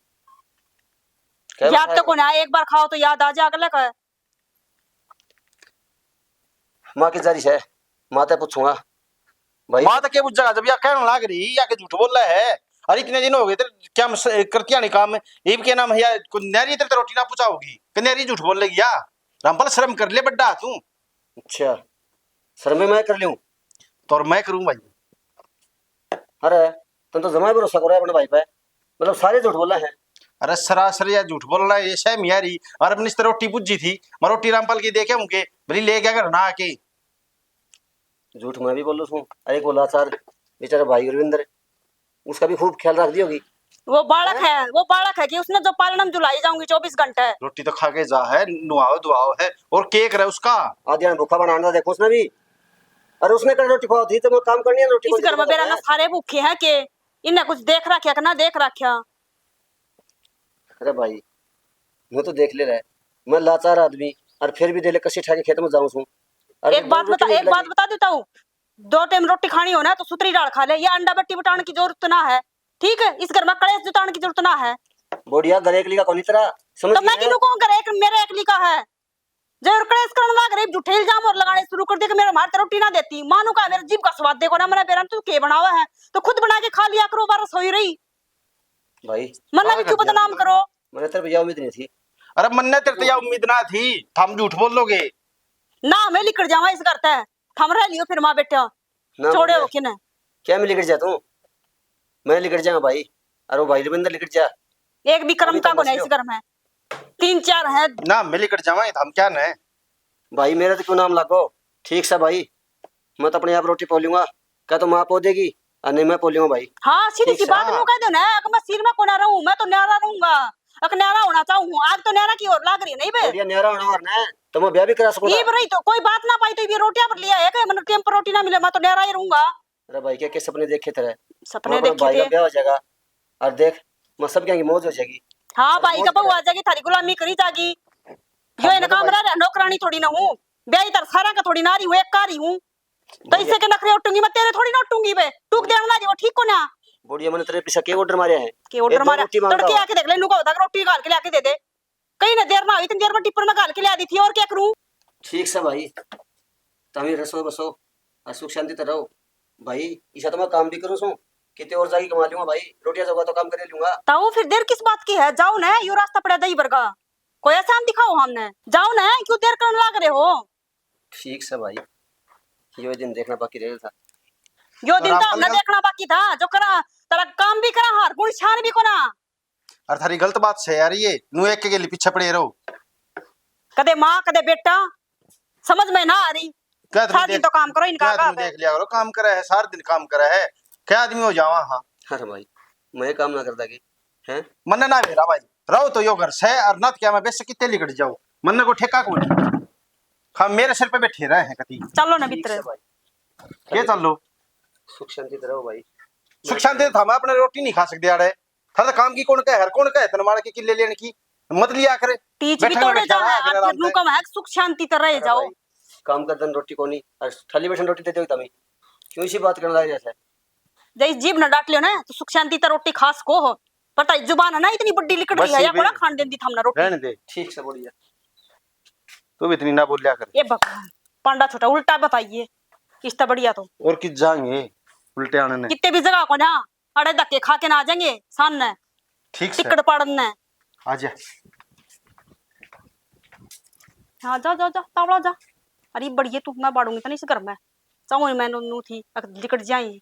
क्या याद बखा तो रहे? कौन है, एक बार खाओ तो याद आ जाए अगले का। माँ की जारी है, माँ ते पूछूंगा भाई। माँ तो के पूछेगा जब या कहने लाग रही या के झूठ बोल रहा है? अरे इतने दिन हो गए तेरे क्या करती आनी काम में, इब के नाम है या कोई न्यारी तेरे तो रोटी ना पुचाओगी, कि न्यारी झूठ बोल लेगी या? रामपाल शर्म कर ले बड्डा तू। अच्छा, शर्म मैं कर लूं? तो और मैं करूं भाई। अरे, तन तो जमा ही भरोसा करो अपने भाई पे, मतलब सारे झूठ बोला है। अरे सरासर या झूठ बोलना है, ये सह मियारी। और अपनी इस तरह रोटी बुझी थी, मैं रोटी रामपाल की दे के आऊंगे, भली ले गया घर ना आके। झूठ मैं भी बोलूं सूं। अरे एक वो लाचार बेचारा भाई रविंद्र, उसका भी खूब ख्याल रख दी होगी। वो बालक हैं? है, वो बालक है कि उसने जो पालना में जुलाई जाऊंगी चौबीस घंटे। रोटी तो खा के जा है, नुआओ धुआओ है, और के करे उसका? आधी भूखा बनाने का देखो उसने भी। अरे उसने कर रोटी खाओ थी तो मैं काम करनी है, रोटी इस कौन घर में करता बेरा ना है? सारे भूखे हैं के? इन्हें कुछ देख रखा कि ना देख रखा? अरे भाई, मैं तो देख ले रहा है, मैं लाचार आदमी, और फिर भी दे ले कसी ठा के खेत में जाऊं सूं। और एक देख, बात रोटी बता, नहीं एक बात लगी। बता देता हूँ, दो टाइम रोटी खानी हो ना तो सुतरी दाल खा ले, ये अंडा बट्टी बटाने की जरूरत ना है, ठीक है? इस घर में कलेश जुटाने की जरूरत ना है। बोडिया, घर एकली का कोनी तेरा, समझ तो मैं गई? किनु कहूँ घर एक मेरे एकली का है? जो और कलेश करने लाग रही, झूठे इल्जाम और लगाने शुरू कर दे कि मेरे मार ते रोटी ना देती, मानू का मेरे जीभ का स्वाद देखो ना, मैंने बेरा तू के बनावा है तो खुद बना के खा लिया करो, बार सोई रही। भाई, मन्ना भी क्यों बदनाम करो? मैंने तेरे पे यह उम्मीद नहीं थी। अरे मन्ने तेरे ते यह उम्मीद ना थी, थम झूठ बोलोगे। ना, मैं लिकड़ जावा इस घर ते, थम रह लियो फिर माँ बेटा। ना, छोड़े मैं हो कि ना? क्या मैं लिकड़ जा तू? मैं लिकड़ जाऊंगा भाई। अरे वो भाई रविंद्र लिकड़ जा। एक भी कर्म अभी तो का कोने मसले इस हो। घर में। तीन चार है। ना, मैं लिकड़ जावा, थम क्या ने? भाई मेरा तो क्यों नाम लागो? ठीक सा भाई, मैं तो अपने आप रोटी पो लूंगा। क्या तो माँ पो देगी, और नहीं मैं पो लूंगा भाई। हाँ, सीधी ठीक सी से। बात हाँ। नू कह दो ना, अगर मैं सिर में कोना रहूं, मैं तो न्यारा रहूंगा। अक न्यारा होना चाहूँ हूँ, आग तो न्यारा की ओर लाग रही है, नहीं बे? बढ़िया न्यारा होना और ना, तो मैं ब्याह भी करा सकूंगा। ये रही तो कोई बात ना पाई तो ये रोटियां पर लिया है कि मैंने टाइम पर रोटी ना मिले, मैं तो न्यारा ही रहूंगा। अरे भाई, क्या, क्या सपने देखे तेरे? सपने वहाँ पर देखे भाई का थे। ब्याह हो जाएगा, और देख, मैं सब क्या की मौज हो जाएगी। हाँ अरे भाई, मौज का बहू कर। आ जाएगी, थारी गुलामी करी जाएगी। यो हाँ, इनका मतलब हमरा भाई। नौकरानी थोड़ी ना हूँ, ब्याही तर सारा का थोड़ी ना रही हूँ, एक का रही हूँ। तो इससे के नखरे उठूंगी मैं, तेरे थोड़ी ना उठूंगी बे। टूक देने वाली वो ठीक को ना। बुढ़िया, मैंने तेरे पीछे के ऑर्डर मारे है? के ऑर्डर मारे? तड़के आके देख ले, नुका होता रोटी घाल के लाके दे दे। कहीं ना देर ना हो, इतनी देर में टिप्पर में घाल के ला दी थी, और क्या करूं? ठीक से भाई, तमी रसो बसो और सुख शांति तो रहो। भाई, इसा तो मैं काम भी करूं सो, कितने और जाके कमा लूंगा भाई, रोटियां जोगा तो काम कर लूंगा। ताऊ, फिर देर किस बात की है? जाओ ना, यो रास्ता पड़ा दही बरगा, कोई आसान दिखाओ हमने। जाओ ना, क्यों देर करने लाग रहे हो? ठीक से भाई, यो दिन देखना बाकी रह था। यो दिन तो हमने देखना बाकी था, जो करा, तेरा काम भी करा, हर गुण शान भी कोना। अरे थारी गलत बात से यार, ये नू एक के लिए पीछे पड़े रहो। कदे माँ, कदे बेटा, समझ में ना आ रही। क्या तुम सारा दिन देख, तो काम करो इनका क्या तुम आगे। देख लिया करो, काम करा है, सारा दिन काम करा है, क्या आदमी हो जावा। हाँ। अरे भाई, मैं काम ना करता कि, हैं? मन्ने ना मेरा भाई, रहो तो यो घर से, और ना तो क्या मैं बेस कितने लिकट जाओ, मन्ने को ठेका कौन? हाँ, मेरे सिर पे बैठे रहे हैं कति। चलो ना भीतर। ठीक से भाई। ये चल लो। सुख शांति तो रहो भाई। सुख शांति तो था, मैं अपने रोटी नहीं खा सकते आड़े। थारे काम की कौन कहे, हर कौन कहे तन मार के किले लेने की? मत लिया करे। टीच भी तोड़े जाना है, आखिर नु कम है, सुख शांति तो रह जाओ। काम कर दन रोटी कोनी, और थाली बैठन रोटी दे दो तमी। क्यों इसी बात करने लग जाता है? जय जीभ ना डांट लियो ना, तो सुख शांति तो रोटी खास को हो। पता है, जुबान है ना इतनी बड़ी लिकड़ रही है, या बड़ा खान देंदी थामना रोटी। रहने दे। ठीक से बोलिए। तू भी इतनी ना बोलिया कर। ये भगवान, पांडा छोटा उल्टा बताइए, किसता बढ़िया तो। और किस जाएंगे उल्टे आने ने? कितने भी जगह को ना, अड़े धक्के खा के ना आ जाएंगे, सान ने। ठीक से। टिकट पाड़न ने। आ जा। हाँ, जा, जा, जा, तावड़ा जा। अरे, बढ़िया तू, मैं बाड़ूंगी तो नहीं इस घर में। चाहूँ मैं नू, नू थी, अक लिकट जाए।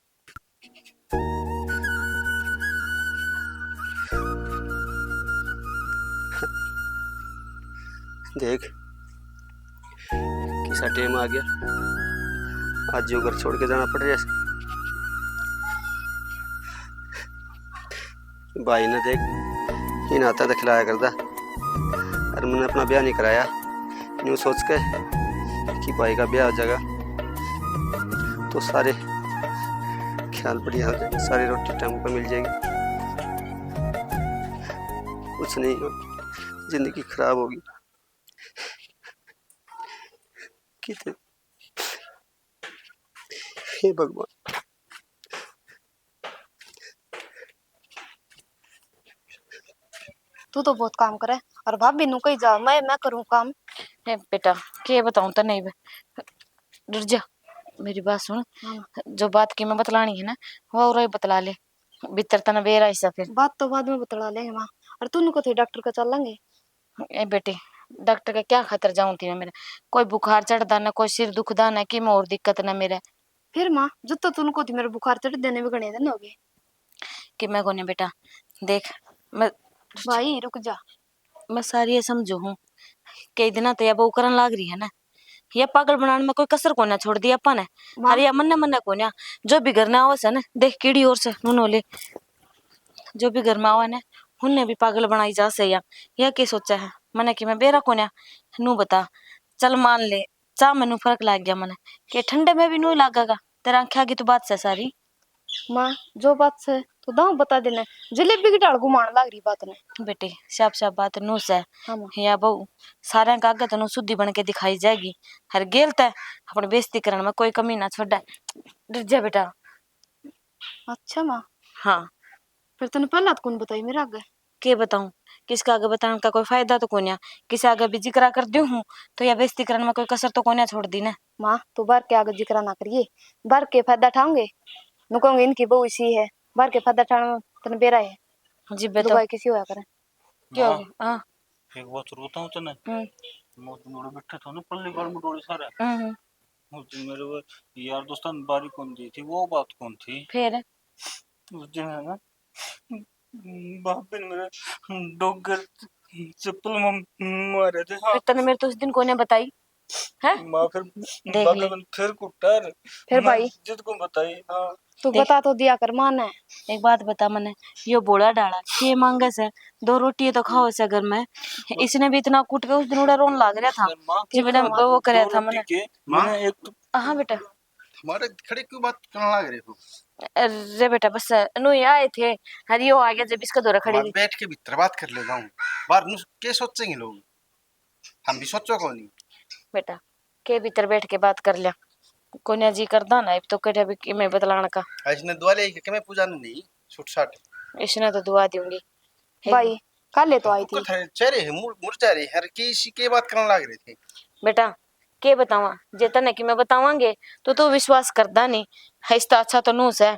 देख, किसा टाइम आ गया, आज जो घर छोड़ के जाना पड़ रहा है। भाई ने देख, इन हाथा तै खिलाया करदा। अर मैंने अपना ब्याह नहीं कराया, न्यू सोच के कि भाई का ब्याह हो जाएगा तो सारे ख्याल बढ़िया हो जाएंगे, सारी रोटी टाइम पर मिल जाएगी। कुछ नहीं हो, जिंदगी खराब होगी। कितने, हे भगवान। तू तो बहुत काम करे, और भाभी नु कही जा, मैं, मैं करूँ काम। ए बेटा, के बताऊं तने? डर जा, मेरी बात सुन। हाँ। जो बात की मैं बतलानी है ना, वो और ही बतला ले। भीतर तने बेरा ऐसा फिर। बात तो बाद में बतला लेंगे माँ। और तू नु को थे डॉक्टर का चल लेंगे। ए बेटी, डॉक्टर का क्या खातर जाऊं थी मैं? मेरा कोई बुखार चढ़दा ना, कोई सिर दुखदा ना, कि मैं और दिक्कत ना मेरे। फिर माँ, जब तो तू नु को थी मेरे बुखार चढ़ देने भी घने दिन हो गए। कि मैं कोने बेटा, देख, मैं भाई, रुक जा। मैं सारी ये समझू हूँ, कई दिना तो या बहू करन लाग रही है ना, या पागल बनाने में कोई कसर कोन्या छोड़ दी आपा ने। माँ। अरे या मन्ने मन्ने कोन्या, जो भी घर ने आवे से ना, देख, कीड़ी और से, नूनो ले, जो भी घर में आवे ना, उनने भी पागल बनाई जा से या। या के सोचा है मने कि मैं बेरा कोन्या? नू बता, चल मान ले, चाह में नू फर्क लाग गया मने, के ठंडे में भी नू ही लागेगा। तेरा आंखें आगे तो बात से सारी। माँ, जो बात से तो दाव बता देना, जलेबी की ढाल घुमान लाग रही बात ने। बेटे, साफ साफ बात नू से। हाँ माँ। या बहू, सारे का आगे तो नू सुधी बन के दिखाई जाएगी। हर गेल ते अपनी बेइज्जती करण में कोई कमी ना छोड़े। डर जा बेटा। अच्छा माँ। हाँ। फिर तने पहला तो कौन बताई मेरे आगे? के बताऊं? किसके आगे बताने का कोई फायदा तो कोन्या। किसी आगे भी जिक्रा कर दूं हूँ, तो या बेइज्जती करने में कोई कसर तो कोन्या छोड़ दी ना। माँ, तू बाहर के आगे जिक्रा ना करिए, बाहर के फायदा उठाओगे, नु कहूंगे, "इनकी बहू इसी है।" बाहर के फायदा उठाने में तने बेरा है। जी, बताओ। लुगाई किसी होया करे। क्या हो गया? हाँ। एक बात और बताऊं तने? हम्म। मैं तो नोड़े बैठे था ना, पल्ली गाड़ में डोले सारे। हम्म, हम्म। उस दिन मेरे वो यार दोस्तां ने बारी कौन दी थी, वो बात कौन थी? फिर? उस दिन है ना, भाभी ने मेरे डोगर चप्पल में मारे थे। हाँ। फिर तने मेरे तो उस दिन कोने बताई, हैं? माँ, फिर देख ले। फिर कुट्टर। फिर मैं भाई? जिद को बताई, हाँ। तू देख। बता तो दिया कर माँ ने। एक बात बता मने, यो भोला ढाला के मांगे से? दो रोटी तो खाओ से घर में। इसने भी इतना कूट के उस दिन उड़ा रोन लाग रहा था। माँ, कि मैंने वो करया था मने। माँ? मैंने एक तो हाँ बेटा। हमारे खड़े क्यों बात करने लग रहे हो? अरे बेटा, बस नु ही आए थे, अरे यो आ गया जब इसका दौरा खड़े। बैठ के भीतर बात कर ले जाऊं, बाहर नु के सोचेंगे लोग, हम भी सोचो को नहीं। बेटा, के भीतर बैठ के बात कर लिया, कोन्या जी करदा ना, इब तो कठे भी किमे बतलाण का। इसने दुआ ले के मैं पूजा नहीं, छुट छाट। इसने तो दुआ दूंगी। हे भाई, कल ले तो आई थी। चेहरे है, मुर-, मुरझा रहे हैं, के इसी के बात करने लग रहे थे। बेटा, के बतावा, जे तने कि मैं बतावांगे, तो तू विश्वास करदा नहीं। है, इसता अच्छा तो नू से।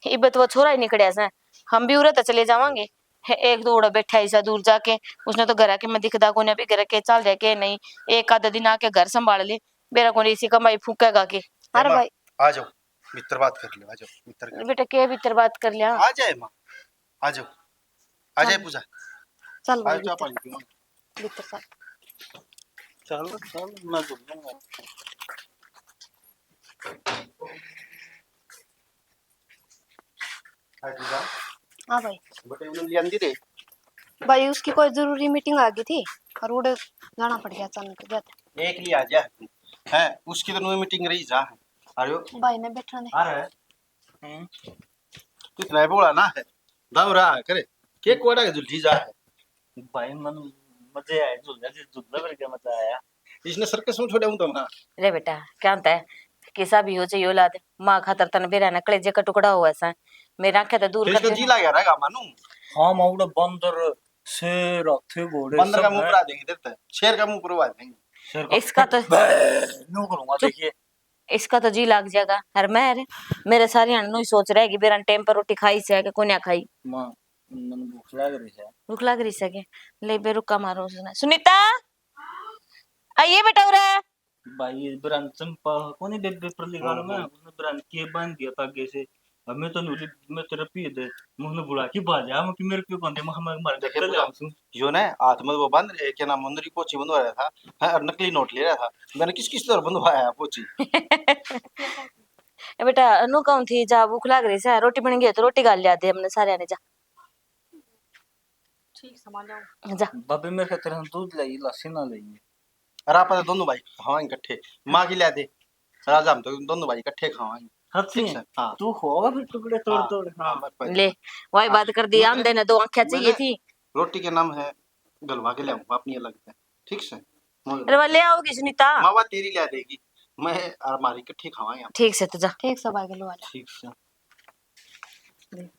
इब तो वो छोरा ही निकड़या से। हम भी उरे तो चले जावांगे। है, एक दो उड़े बैठा ही सा दूर जाके, उसने तो घर आके मैं दिखदा कोन्या भी घर के चल रहे के नहीं। एक आधा दिन आके घर संभाल ले, बेरा कोनी इसी कमाई फूकेगा के। अरे माँ, भाई। आ जाओ, भीतर बात कर लो, आ जाओ, भीतर कर लो। बेटा, के भीतर बात कर लिया? आ जाए माँ, आ जाओ, आ जाए चल। पूजा। चल आ भाई, जाओ, भीतर। पानी पीओ। भीतर चल। चल, चल, मैं झूल लूंगा। हाय पूजा। हाँ भाई। बेटे, उन्हें ले आंदी रे। भाई, उसकी कोई जरूरी मीटिंग आ गई थी और उड़े जाना पड़ गया अचानक, जाते। एक ही आ जा। है, उसकी तो नई मीटिंग रही जा। अरे भाई ने बैठा ने। अरे। हम्म। कितना बोला ना है। दाऊ रहा है करे। के कोड़ा के झुलझी जा है। भाई, मन मजे आए, झूला जी, झूला भर के मजा आया। इसने सर्कस में छोड़ा हूँ तो ना। ले बेटा, क्या होता है? किसा भी हो चाहिए औलाद, माँ खातर तन बेरा ना कलेजे का टुकड़ा हुआ सा। मेरा आंखें तो दूर फिर कर इसको दे। जी लग रहा है मानू। हाँ, माँ, उड़ा बंदर, शेर, हाथी, घोड़े बंदर का सब मुंह है। पर आ देंगे, देखते हैं। शेर का मुंह पर आ देंगे। शेर का इसका तो न्यू करूंगा, चुप। देखिए। इसका तो जी लाग जाएगा। हर मैं रे, मेरे सारी हाण नू ही सोच रहे कि बेरा टाइम पर रोटी खाई से कि कोन्या खाई। माँ, मन भूख लाग रही है। भूख लाग रही से के? ले बे रुक्का मारो उसने। सुनीता, आइए बेटा उरे। भाई, ये ब्रांड चंपा कोनी बेबे पर लिखा हाँ, में, हाँ। उसने ब्रांड के बांध दिया था आगे से। अब मैं तो नूरी, मैं तेरा पी दे, मुझने बुला के बाज आया, मैं कि मेरे क्यों बांधे, मैं हमारे, हमारे देखे घर ले बुला। आऊं सूं। यो ने हाथ में वो बांध रहे, क्या नाम, मुंदरी पोची बंधवा रहा था, हाँ, और नकली नोट ले रहा था। मैंने किस किस तरह बंधवाया है पोची? ए बेटा, अनु कहूं थी, जा भूख लाग रही से, रोटी बन गई है तो रोटी खा लिया दे हमने सारे ने, जा। ठीक, सामान लाओ। जा। भाभी, मेरे खातिर हम दूध लाई, लस्सी ना लाई। अरे, आप तो दोनों भाई खावांगे इकट्ठे। माँ की ला दे। राजा, हम तो दोनों भाई इकट्ठे खावांगे। सच्ची? ठीक है, हाँ। तू खाओगा फिर टुकड़े तोड़ हाँ, तोड़, हाँ। हाँ, बस, बस। ले, वही हाँ, बात कर दी, मैं आम देने दो आंखें चाहिए मैंने थी। रोटी के नाम है, गलवा के ले आऊंगा अपनी अलग से। ठीक से? अरे, वो ले आओगी सुनीता। मावा तेरी ला देगी। मैं और हमारी इकट्ठे खावांगे हम। ठीक से, तो जा। ठीक से, भाई, गलवा ले। ठीक से।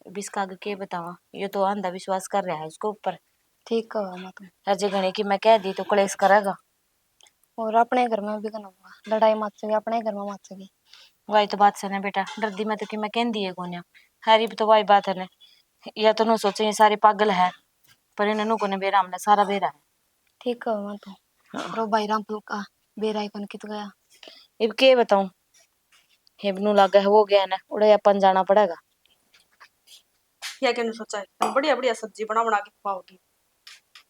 अब इसका आगे के बतावा, ये तो अंधा विश्वास कर रहा है उसको ऊपर। ठीक कहो, मैं तो। हर जे घणे की मैं कह दी तो कलेश करेगा। और अपने घर में भी कौन होगा, लड़ाई मचेगी, अपने घर में मचेगी। वही तो बात से ना बेटा, डरदी मैं तो कि मैं कहती है कोन्या। हरी भी तो वही बात है ना, या तो नु सोचे ये सारे पागल है, पर इन्हें नु कोने बेरा, हमने सारा बेरा है। ठीक कहो, मैं तो। हाँ। रो भाई रामपुर का बेरा ही कौन कित गया। इब के बताऊं, इब नु लागे है वो गया ना, उड़े अपन जाना पड़ेगा। या के नु सोचा है, तुम बढ़िया बढ़िया सब्जी बना बना के खवाओगी।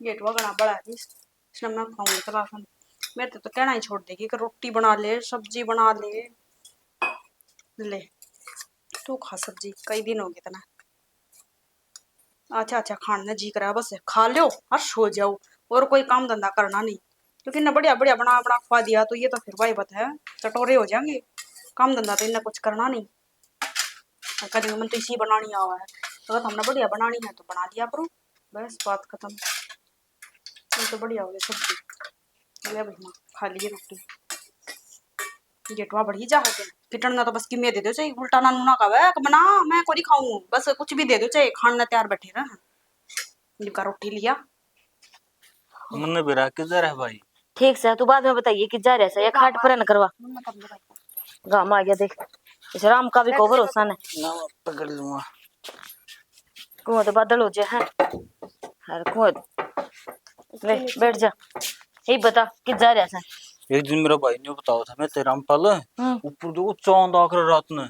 गेटवा घना बड़ा है, इस-, इसने मैं खाऊंगी तला खान। मेरे तो, तो कहना ही छोड़ देगी कि रोटी बना ले, सब्जी बना ले। ले, तू खा सब्जी, कई दिन हो गए तना। अच्छा, अच्छा, खान ने जी करा, बस खा लो और सो जाओ, और कोई काम धंधा करना नहीं, क्योंकि इन्हें बढ़िया बढ़िया बना बना खवा दिया तो ये तो फिर भाई बता है, चटोरे हो जाएंगे, काम धंधा तो इन्हें कुछ करना नहीं। और कह देंगे, "मन तो इसी बनानी आवा है।" तो अगर हमने बढ़िया बनानी है तो बना लिया करो, बस बात खत्म। ये तो बढ़िया हो गई सब्जी। ले भाई माँ, खा लिए रोटी। गेटवा बढ़ी जा है, फिटन ना तो बस किमे दे दो, चाहे उल्टा ना नूना का वह बना, मैं कोनी खाऊं, बस कुछ भी दे दो, चाहे खान ना तैयार बैठे रह। इनका रोटी लिया। मन्ने बेरा किधर है भाई? ठीक से, तू बाद में बताइए कि जा रहा है, या खाट पर न करवा। गाम आ गया देख, इस राम का भी को भरोसा नहीं। ना, पकड़ लूंगा। कुआं तो बादल हो जाए है। हर कुआं। ले, बैठ जा। ये बता, कि जा रहा है? एक दिन मेरा भाई ने बताया था, मैं तेरा रामपाल, हम्म। ऊपर देखो चांद आकर रात ने।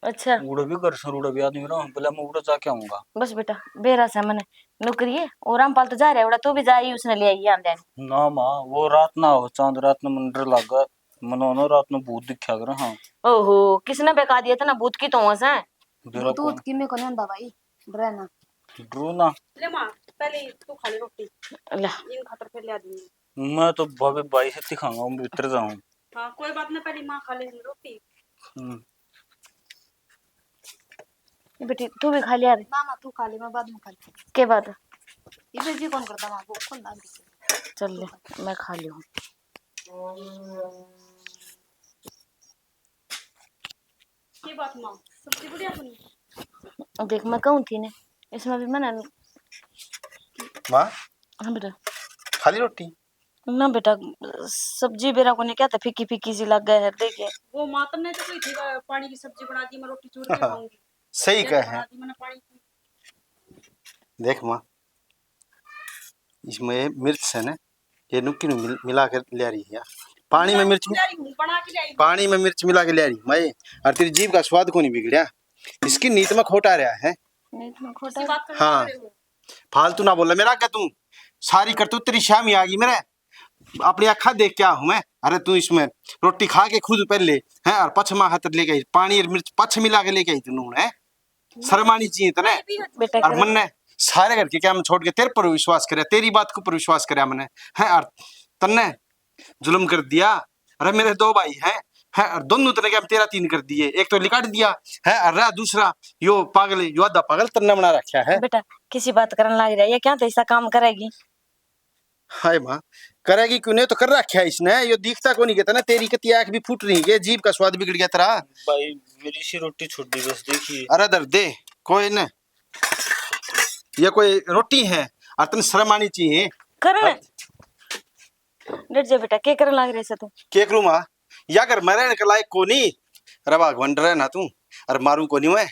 अच्छा। उड़े भी घर से उड़े भी आदमी रहो, बोले, "मैं उड़े जाके आऊंगा।" बस बेटा, बेरा से मने नौकरी है, और रामपाल तो जा रहा है, उड़ा तू भी जा, ही उसने ले आई आंदे। ना माँ, वो रात ना हो, चांद रात ने मन डर लगा, मनो ना रात में भूत दिखा कर, हाँ। ओहो, किसने बहका दिया था ना भूत की तो वहां से? डरा भूत कौन? की में को नहीं आंदा भाई, डरे ना। डरो ना। ले माँ, पहले तू खा ले रोटी। ला। इन खातर फिर ले आ दूंगी। मैं तो भाभी भाई से खाऊंगा, मैं भीतर जाऊं। हाँ, कोई बात ना, पहले माँ खा ले रोटी। हम्म। बेटी, तू भी खा लिया रे। ना, ना, तू खा ले, मैं बाद में खा लूँ। के बाद? इधर जी कौन करता वहाँ, वो कौन दाल देती? चल ले, मैं खा लूँ। बात माँ, सब्जी बढ़िया बनी। देख, मैं कहूँ थी ने, इसमें भी मैंने माँ, हाँ बेटा। खा ली रोटी? ना बेटा, सब्जी बेरा को ने क्या था, फीकी फीकी सी लग गया है, देखे। वो माँ तन्ने तो कोई थी, पानी की सब्जी बना दी, मैं रोटी चूर के खाऊंगी। सही कहे हैं। मैंने पानी की। देख माँ, इसमें मिर्च है ना, ये नुक्की नु मिल, मिला के ले रही है। पानी में मिर्च, बना के ले आई। पानी में मिर्च मिला के ले रही मैं। और तेरी जीभ का स्वाद को नहीं बिगड़या, इसकी नीत में खोटा रहा है। नीत में खोटा। हाँ, फालतू ना बोले मेरा आगे तू। सारी करतूत तेरी शामी आ गई मेरे, अपनी आँखा देख क्या हूँ मैं। अरे तू इसमें रोटी खा के खुद पहले है और पछमा हाथ लेके आई, पानी और मिर्च पछ मिला के लेके आई तू नून है। शर्म आनी चाहिए तने। बेटा और मन्ने सारे घर के काम छोड़ के तेरे पर विश्वास करे, तेरी बात के ऊपर विश्वास करे मन्ने, है और तन्ने जुल्म कर दिया। अरे मेरे दो भाई हैं, हैं और दोनों तने क्या तेरा तीन कर दिए, एक तो लिकाट दिया है और रहा दूसरा यो पागल, यो आधा पागल तन्ने बना रखा है। बेटा, किसी बात करने लग रहा है, ये क्या तो ऐसा काम करेगी? हाय माँ, करेगी क्यों नहीं, तो कर रखा है इसने। यो दिखता को नहीं कहता ना, तेरी कती आँख भी फूट रही है, जीभ का स्वाद बिगड़ गया तेरा। भाई, मेरी सी रोटी छुट दी बस, देखिए। अरे दर्द दे, कोई ना, ये कोई रोटी है, और तन शर्म आनी चाहिए। कर ले। डट जा बेटा, के करन लाग रहे से तू? के करूँ माँ, या घर में रहने के लायक को नहीं। अरे भगवान डरे ना तू, अरे मारू को नहीं मैं,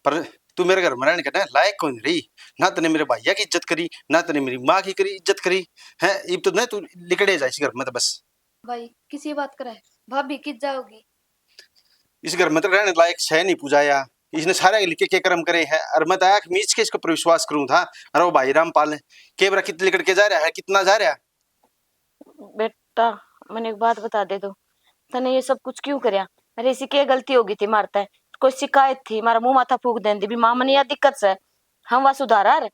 पर तू मेरे घर में रहने के ना लायक को नहीं रही। ना तने मेरे भैया की इज्जत करी, ना तने मेरी माँ की करी इज्जत करी। है इब तो ना तू लिकड़े जा इस घर में तो बस। भाई किसी बात करे, भाभी कित जाओगी? इस घर में तो रहने लायक सह नहीं पूजाया। इसने सारे लिखे के कर्म करे है, और मैं तो आँख मीच के इसके पर विश्वास करूँ था। अरे वो भाई रामपाल है, के बरा कित लिकड़ के जा रहा है, कितना जा रहा है? बेटा, मैंने एक बात बता दे दो, तने ये सब कुछ क्यों करया? अरे इसी के गलती होगी थी मारते, कोई शिकायत थी, मारा मुंह माथा फूक देंदी भी माँ, मने या दिक्कत से, हम वा सुधारा रे।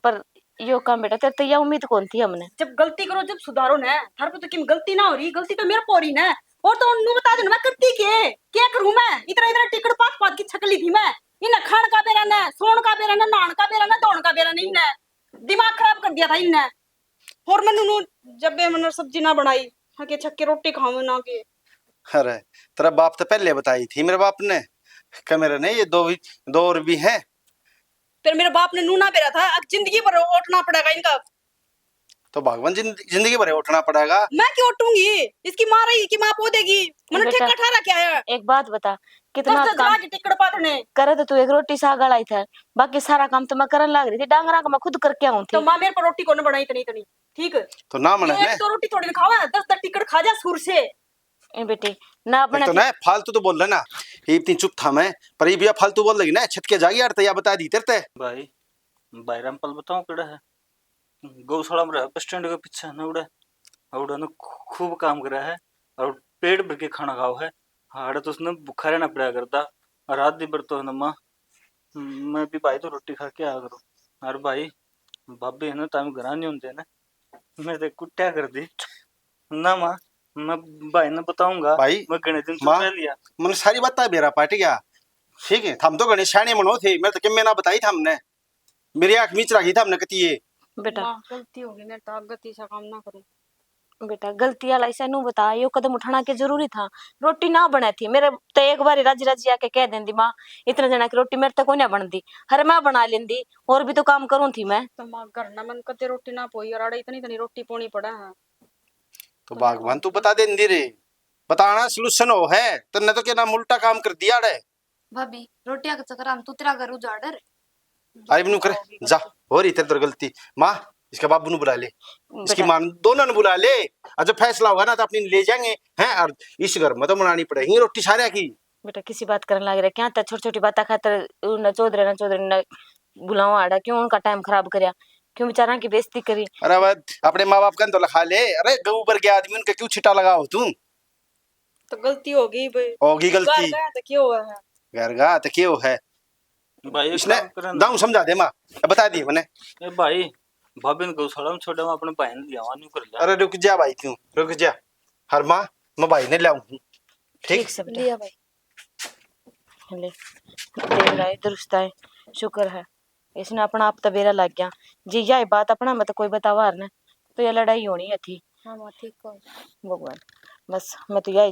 पर यो काम बेटा, तेरे तो या उम्मीद कौन थी हमने। जब गलती करो, जब सुधारो ना। थारे पे तो किम गलती ना हो रही, गलती तो मेरे पे हो रही ना। और तो उन्नू बता दे ना, मैं करती के, क्या करूँ मैं? इतना, इतना टिकट पात पात की छकली थी मैं। इन्हें खान का बेरा ना, सोन का बेरा ना, नहान का बेरा ना, धोन का बेरा नहीं, इन्हें दिमाग खराब कर दिया था इनने। और मैंने नू जब मैंने सब्जी ना बनाई, हाँ के छक्के रोटी खावे ना के। अरे, तेरा बाप तो पहले बताई थी मेरे बाप ने, कि मेरे ने ये दो भी, दो और भी हैं। फिर मेरे बाप ने नू ना बेरा था, अब जिंदगी भर ओटना पड़ेगा इनका। तो भगवान जिंद-, जिंदगी भर ओटना पड़ेगा। मैं क्यों ओटूंगी? इसकी माँ रही कि माँ पो देगी। मैंने बेटा, ठेका ठा रखा है। एक बात बता, कितना दस दस काम जला के टिकट पाटने। करे तो तू एक रोटी साग वाला ही था, बाकी सारा काम तो मैं करन लाग रही थी, डांगरा का मैं खुद करके आऊं थी। तो माँ मेरे पर रोटी कौन बनाई इतनी इतनी, ठीक? तो ना बने एक ने। तो रोटी थोड़ी ना खावा, दस दस टिकट खा जा सुर से। ए बेटी, ना एक बने तो थी। ना फालतू तो बोल रहे ना, ये इतनी चुप था मैं, पर ये भी फालतू बोल लगी ना, छत के जागी यार, तो या बता दी तेरे ते। भाई, भाई रामपाल बताओ केड़ा है? गौशाला में रहे, बस स्टैंड के पीछे ना उड़े, उड़े ना खू-, खूब काम करे है और पेट भर के खाना खाओ है। हाड़े तो उसने भूखा रहना पड़ा करता। रात दिन भर तो है ना माँ, मैं भी भाई तो रोटी खा के आया करूँ। और भाई, भाभी है ना, ताम घरा नहीं होते ना, मैं तो कुट्टिया कर दी ना माँ। मैं भाई ने बताऊंगा, भाई, मैं घणे दिन तो माँ, कह लिया। मैंने सारी बात बेरा पाट गया। ठीक है, थम तो घणे सियाणे मनो थे, मैं तो किम्मे ना बताई था हमने। मेरी आँख मीच रखी था हमने कती ये। बेटा। माँ, गलती होगी, मैं तो गलती सा काम ना करूँ। बेटा, गलती वाला इसे नू बता, यो कदम उठाना के जरूरी था? रोटी ना बने थी, मेरे तो एक बार राजी राजी आके कह देंदी, माँ, इतने जना की रोटी मेरे तो कोई ना बनती, हर मैं बना लेंदी, और भी तो काम करूँ थी मैं। तो माँ, घर ना मन कदे रोटी ना पोई, और आड़े इतनी इतनी रोटी पोनी पड़ा है। तो भगवान तू बता देंदी रे, बताना सॉल्यूशन हो है, तन्ने तो क्या नाम उल्टा काम कर दिया अड़े। भाभी, रोटियां के चक्कर में तू तेरा घर उजाड़ रे। अरे इबनू कर, जा, हो रही तेरे तो गलती। माँ, इसके बाबू नु बुला ले, इसकी बेटा। माँ, दोनों ने बुला ले। और जब फैसला होगा ना तो अपनी ले जाएंगे, हैं, और इस घर में तो बनानी पड़ेगी रोटी सारे की। बेटा, किसी बात करने लग रहे क्या? छोटी छोटी बातें खातर उन्हें चौधरी ना चौधरी ने बुलावा आड़ा, क्यों उनका टाइम खराब करया, क्यों बेचारा की बेइज्जती करी? अरे अब अपने माँ बाप का तो लिखा ले, अरे गऊ पर गया आदमी, उनके क्यों छिटा लगाओ तू? तो गलती होगी भाई। होगी गलती। घर का तो क्या हुआ है? घर का तो क्या है? भाई, एक इसने काम करन। दाऊ समझा दे माँ, बता दिए मैंने। ए भाई, भाभी ने गौशाला में छोड़ा, मैं अपने भाई ने लियावा, न्यू कर लिया। अरे रुक जा भाई, क्यों रुक जा। हर माँ, मैं भाई ने लाऊं। ठीक? ठीक से बेटा। लिया भाई। ले, देख रहा है, दुरुस्त है, शुक्र है। इसने अपना आप तबेरा लग गया। जी, यही बात अपना मत कोई बतावा हरने, तो ये लड़ाई होनी है थी। हाँ, माँ, ठीक हो। भगवान, बस मैं तो यही